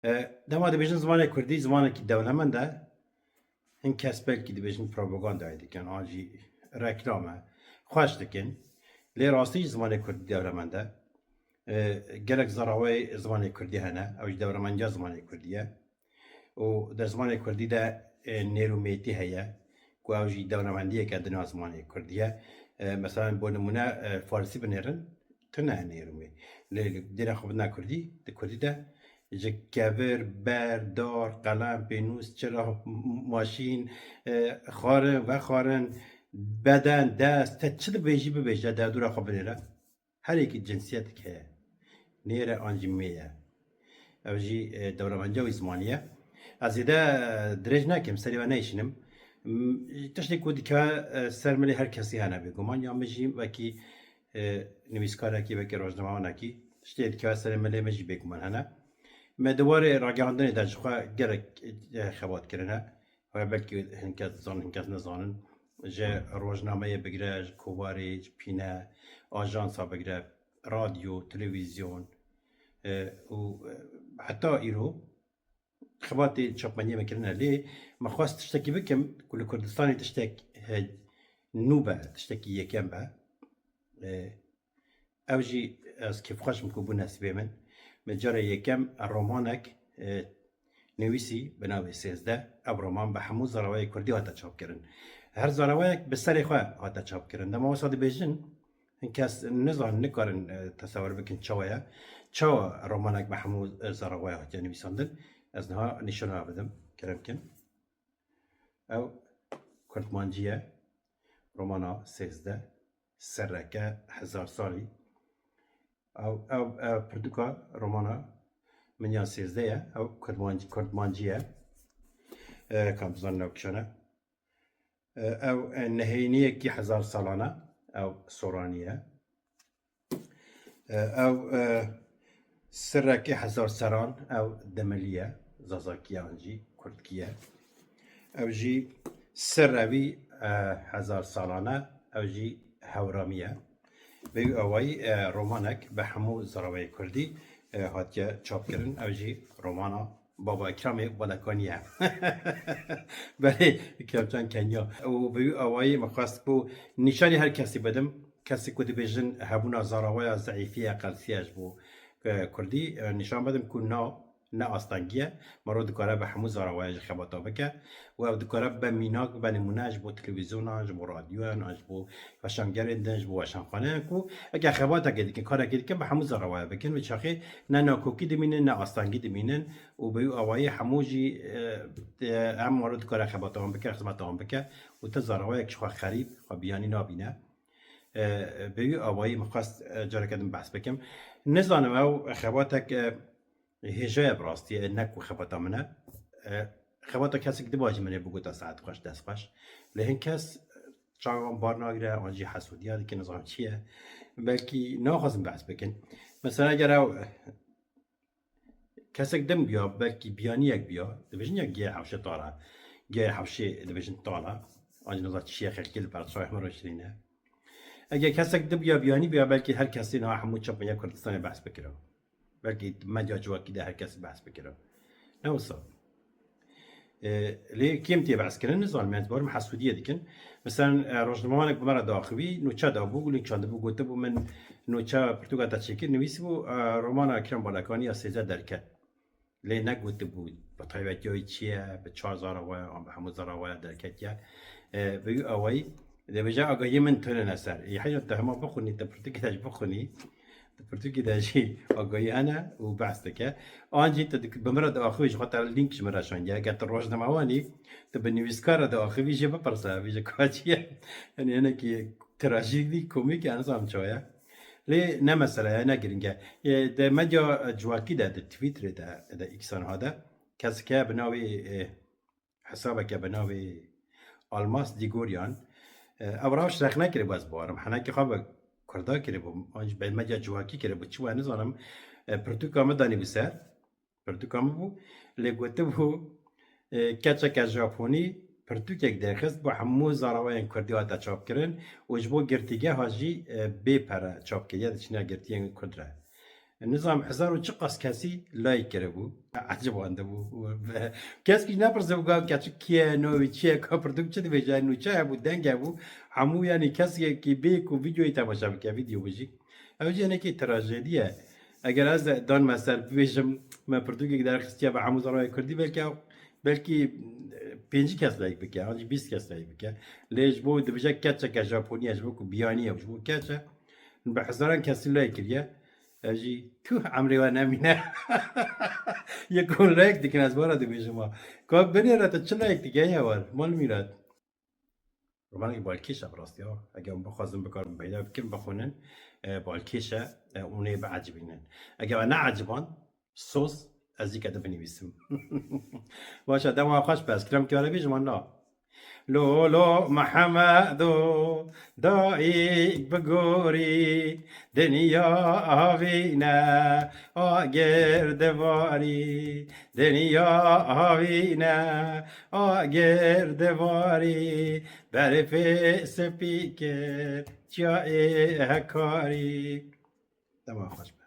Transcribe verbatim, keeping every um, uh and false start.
E, dema dibêjin zimanê kurdî zimanekî dewlemend e, hin kes belkî dibêjin propagandayê dikin, an jî reklam e, xweş dikin. Lê rastî jî zimanê kurdî dewlemend e. E, gelek zarawayê zimanê kurdî hene, ew jî dewlemendiya zimanê kurdî ye. Û di zimanê kurdî de, e, nêrûmêtî heye, ku ew jî dewlemendiyeke din a zimanê kurdî ye. E, mesela bo nimûne, e, farsî binêrin, tune nêrûmê. Lê li dêra xwe bidine kurdî, di kurdî de ji kevir, ber, dar, qelem, pênûs, çira, m-, maşîn, e, xwarin, vexwarin, beden, dest, te çi dibêjî bibêje, derdora xwe binêre. Her yekî cinsiyetek heye. Nêr e an jî mê ye. Ev jî, e, dewlemendiya wî zimanî ye. Ez zêde, e, dirêj nekim, serê we neyşinim. M-, tiştê ku dikeve, e, ser milê her kesî hene bêguman, ya min jî wekî, e, nivîskarekî, wekî rojnamewanekî, tiştê dikeve serê milê min jî bêguman hene. Me di warê ragihandinê de ji xwe gelek, e, xebat kirine. Ew belkî hin kes dizanin, hin kes nizanin. Ji rojnameyê bigire, ji kovarê, ji pîne, ajansa bigire, radyo, televîzyon, e, û, e, heta îro xebatê çapmeniyê me kirine. Lê me xwest tiştekî bikim ku li Kurdistanê tiştek, e, nû be, tiştekî yekem be. E, Ew jî ez kêfxweş im ku bû nesîbê min. Min cara yekem romanek, e, nivîsî bi navê Sêzdeh. Ev roman bi hemû zarawayê kurdî hate çapkirin. Her zarawayek bi serê xwe hate çapkirin. Dema wisa dibêjin, hin kes nizanin, nikarin, e, tesewir bikin çawa ye. Çawa romanek bi hemû, e, zarawayê hatiye nivîsandin? Ez niha nîşana bidim. Kerem kin. Ew Kurdmancî ye. Romana sêzdeh, serreke hezar salî. Ew, ew, ew pirtûka romana min ya sêzdeh ye. Ew Kurdmancî, Kurdmancî ye. E, kam bizanin ew kişan e. E, ew, e, nehêniyekî hezar salan e. Ew soranî ye. E, ew, e, sirrekê hezar seran, ew demilî ye, zazakiyan jî, kurdkî ye. Ew jî sirrevî, e, hezar salan e, ew jî hewramî ye. Bi wî awayî, e, romanek bi hemû zarawayê kurdî, e, hatiye çapkirin. Ew jî romana Baba Îkramê Balakanî ye. Belê, Îkramcan Kenya. Û bi wî awayî min xwest ku nîşanî her kesî bidim. Kesê ku dibêjin hebûna zarawaya zeîfî ye, qelsiye ji bo, e, kurdî, e, nîşan bidim ku na, ne astengî ye. Mero dikare bi hemû zarawaya jî xebata bike. Û ew dikare bibe mînak, bibe nimûne ji bo televîzyonan, ji bo radyoyan, an ji bo weşangerên din, ji bo weşanxaneyan ku eger xebatekê dikin, karekê dikin, bi hemû zarawaya bikin. Wê çaxê ne nakokî dimînin, ne astengî dimînin û bi wî awayî hemû jî, e, e, hem mero dikare xebata wan bike, xizmeta wan bike û ti zarawayek ji xwe xerîb, xwe biyanî nabîne. E, bi wî awayî min xwest, e, careke din behs bikim. Nizanim ew xebatek, e, hêja ye bi rastî, e, ne ku xebata min e. E, xebata kesek diba jî min ê bigota saet xweş, dest xweş. Lê hin kes, e, çawan bar nagire, an jî hesûdiya dikin, nizanim çi ye. Belkî naxwazin behs bikin. Mesela eger ew, e, kesek din biya, belkî biyaniyek biya, dibêjin ya giya hewşe tala, giya hewşê dibêjin tala, an jî niza çi ye, xelkê li ber çavê me re şirîne. Eger kesek din biya, biyanî biya, belkî her kesê niha hemû çapmenya Kurdistanê behs bikira. Belkî medya civakî de her kes behs bikira. Ne wisa. E, lê kêm tê behs kirin, nizanim, ez barim hesûdiyê dikin. Mesela, e, rojnamewanek bi me re diaxivî, nûçe dabû, link çandibû, gotibû min nûçe pirtûka te çêkir, nivîsibû, e, romana Îkram Balakanî ya sêzdeh derket. Lê negotibû, bi taybetiya wî çi ye, bi çar zarawaya, an bi hemû zarawaya derketiye. E, bi wî awayî, dibêje agahiyê min tune ne ser. Ê heyran, tu hema bixwînî, tu pirtûkê de jî bixwînî. Di pirtûkê de jî agahî hene û behs dike. An jî tu dik-, bi min re diaxivî, ji xwe te link ji min re şandiye. Eger tu rojnamewan î, tu bi nivîskar re diaxivî, jê bipirse, vê ji ka çi ye? Yanî hinekî trajîdî, komîk e, nizanim çawa ye. Lê ne mesele ye, ne giring e. Ê, di medya civakî de, di Twitterê de, di X-a niha de, kesek heye bi navê, ê, hesabeke bi navê Almas Digoryan, e, ev rewş rexne kiribû, ez bawerim. Henekî xwe bi Kurda kiribû, an jî bi medya civakî kiribû. Çi bû, ez nizanim. E, pirtûka min danîbû ser. Pirtûka min bû. Lê gotibû, e, keçeke Japonî pirtûkek derxist, bo hemû zarawayên Kurdî hate çapkirin û ji bo girtîgeha jî, e, bê pere çap kiriye, diçine girtiyên Kurd re. Nizam hezar û çiqas kesî like kiribû. Ecibandibû. Kes kî nepirsibû, ga keçik kî ye, navê wî çi ye, ka pirtûk çi dibêje, nûçe hebû, deng hebû. Hemû, yanî, kesekî bê ku vîdeoyê temaşe bike, vîdeo bijî. Ew jî hinekî trajedî ye. Eger ez de dan mesel bibêjim, me pirtûkek derxistiye bi hemû zarokê kurdî, belkî ew, belkî, e, pêncî kes like bike, an jî bîst kes like bike. Lê ji bo dibêje keçeke Japonî ye, ji bo ku biyanî ye, ji bo keç e. Bi hezaran kesî like kiriye. Ev jî tu emrê we nemîne. Yek hûn like dikin, ez were dibêjim ha. Ka binêre, tu çi like dike ya war? Mal Mîrat. Romanekî balkêş e bi rastî ha. Eger hûn bixwazin, bikarin peyda bikin, bixwînin, e, balkêş e, e, hûn ê biecibînin. Eger we neeciband, soz, ez jî kete binivîsim. Baş e, dema xweş be, ez kilamekî we re bêjim an na? Lolo Mihemedo, dayik bigorî, dinya havîne, agir divarî, dinya havîne, agir divarî, berfê spî kir, çiyayê hekarî. Dema xweş be.